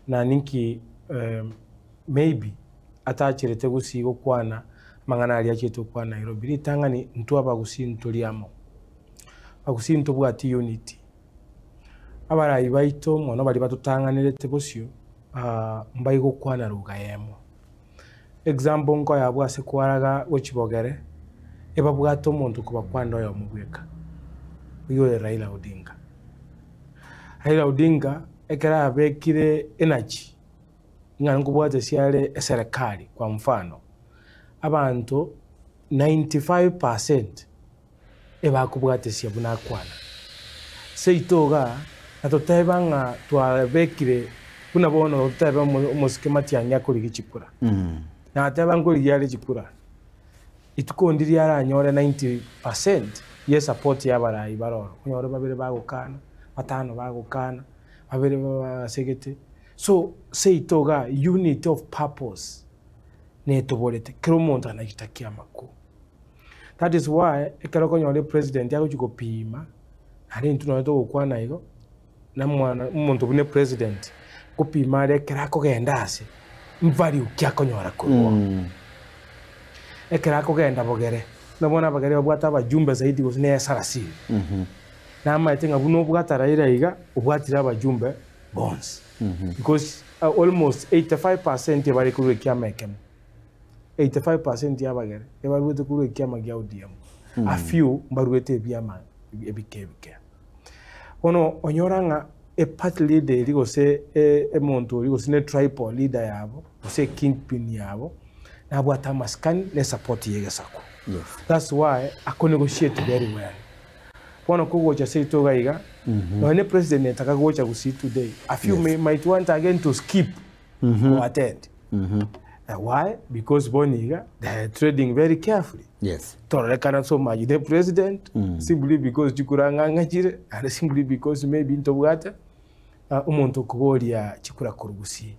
Na ninki maybe atacherete gusii gokwana amang'ana aria achete gokwana Nairobi. Ritang'ani intwe abagusii ntori amo, abagusii ntobwati unity. Abarai baito mono baria batotang'anerete bosio mbai gokwana lugha eyemo. Example nkoya abwo ase kwaraga gochia bogere, ebabwate omonto okobakwanera oyomo bweka, oyio ore Raila Odinga. Raila Odinga ekero abekire energy ng'a nkobwatesia are eserekari kwa mfano, abanto 95 percent ebakobwatesia buna akwana. Seito igaa, natoteba ng'a twabekire buna bono totebe omosike Matiang'i akorigia chikura, nateba nkorigia are chikura, rituko ndiria aranyore 90% ye support ya abarai bare ororo, onyore babere bagokana, batano bagokana, babere basegete. So seito igaa unity of purpose netoborete, kera omonto anagitakia amakuru. That is why ekero okonyora epresident agochia gopima, naende intwe nonye togokwana igo, na omwana omonto buna epresident, gopima are ekero akogenda ase, value ki akonyora korwa oo. Ekero akogenda bogere, buna bono abagere babwate abajumbe zaidi gose na esarasini, namaete ng'a buna obwate Raila iga, obwatire abajumbe bonsi, because almost 85% ebare korwa ekiama ekemo. 85% y'abagere ebaruete korwa ekiama gia ODM, a few mbaruete ebiama ebike ebike. Bono onyora ng'a eparty leader eria gose omonto oria gose ne tribal leader yabo gose ekingpin yabo nabwate amasikani na esupport ya egesaku. That's why ako negotiate very well. Bono kogocha seito iga iga, nonya ne president etaka gocha gusii today, a few may, might want again to skip go attend. Why? Because bono iga they are trading very carefully. Tororekana so much the president simply because chikura ng'ang'a chire and simply because maybe ntobwate omonto okoboria chikura korwa gusii.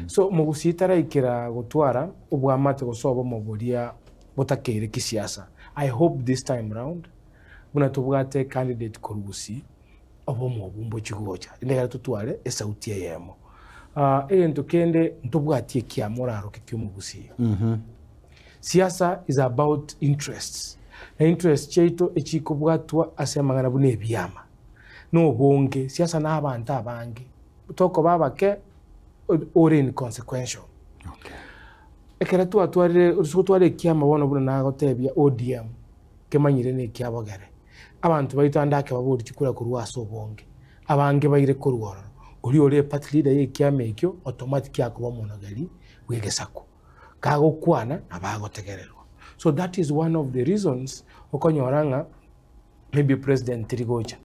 So omogusii taraikera gotwara obwamate gose obomo boria botakeire kisiasa. I hope this time round buna tobwate candidate korwa gusii obomo obwo mbochie gocha rende ekero totware esauti eyemo. Egento kende ntobwatie ekiama oraroke kia omogusii. Siasa is about interests, na interests chiaito echikobwatwa ase amang'ana buna ebiama, na obonge, siasa na abanto abange, tokoba abake ore inconsequential. Ekero twatwarire ase gotwara ekiama bono buna nagotebia ODM, kemanyire na ekiabogere, abanto baito ande ake baborie chikura korwa ase obonge, abange baire korwa ororo, oria ore eparty leader ya ekiama ekio automatic akoba omonogeri bwa egesaku. Kagokwana nabo agotegererwa. So that is one of the reasons okonyora ng'a maybe president teri gocha.